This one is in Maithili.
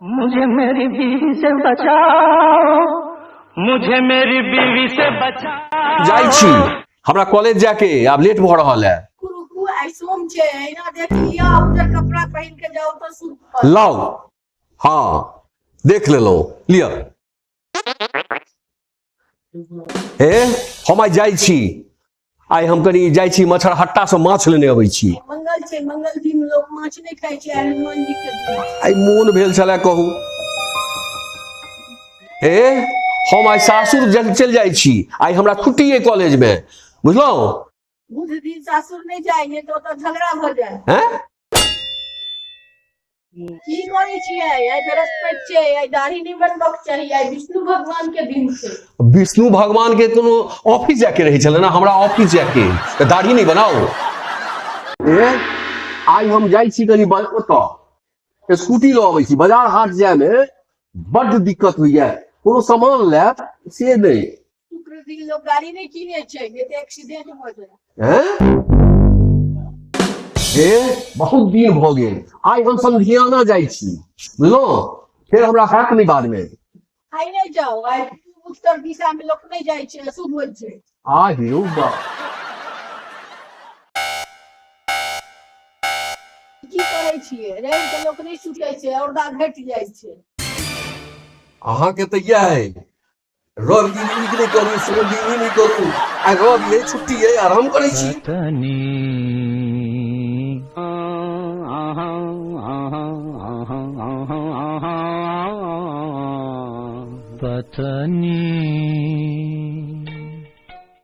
मुझे मेरी बीवी से बचाओ, मुझे मेरी बीवी से बचाओ। जाइ छी हमरा कॉलेज जाके, आब लेट भऽ रहल है। रुकू, आइ सोम छै, एना देख लिअ, उज्जर कपड़ा पहिन के जाउ तऽ शुभ फल। लाउ, हाँ देख लेलहुँ, लिअ। ए हम आइ जाइ छी, आइ हम कनि जाइ छी मच्छरहट्टा से माछ लेने अबै छी। मंगल छै, मंगल दिन लोक माछ नहि खाइ छै, आइ हनुमान जी के दिन। आइ मोन भेल छलै कहू। ए हम आइ सासुर चलि जाइ छी, आइ हमरा छुट्टी अइ कॉलेज में, बुझलहुँ? बुध दिन सासुर नहि जाइ, नहि तऽ ओतऽ झगड़ा भऽ जाय। हैं? की करै छियै? आइ बृहस्पति छै, आइ दाढ़ी नहि बनबक चाही, आइ विष्णु भगवान के दिन छै। विष्णु भगवान के कोनो ऑफिस जाके रहै छलै ने, हमरा ऑफिस जाके तऽ दाढ़ी नहि बनाउ। ए आइ हम जाइ छी कनि ओतऽ स्कूटी लऽ अबै छी, बाजार हाट जाय मे बड्ड दिक्कत होइया, कोनो सामान लेब से नहि। शुक्र दिन लोग गाड़ी नहि किने छै, नहि तऽ एक्सीडेंट भऽ जाय। हैं? हे बहुत दिन भऽ गेल, आइ हम समधियाना जाइ छी, बुझलहुँ? फेर हमरा हैत नहि बादमे। आइ नहि जाउ, आइ उत्तर दिशा मे लोक नहि जाइ छै, अशुभ होइ छै। आ हेरौ बा। की करै छियै? रवि के लोक नहि सुतै छै, औरदा घटि जाइ छै। अहाँके तऽ इएह है, रवि दिन नीक नहि करू, सोम दिन ई नहि करू, आइ रवि अइ, छुट्टी अइ, आराम करै छी। पत्नी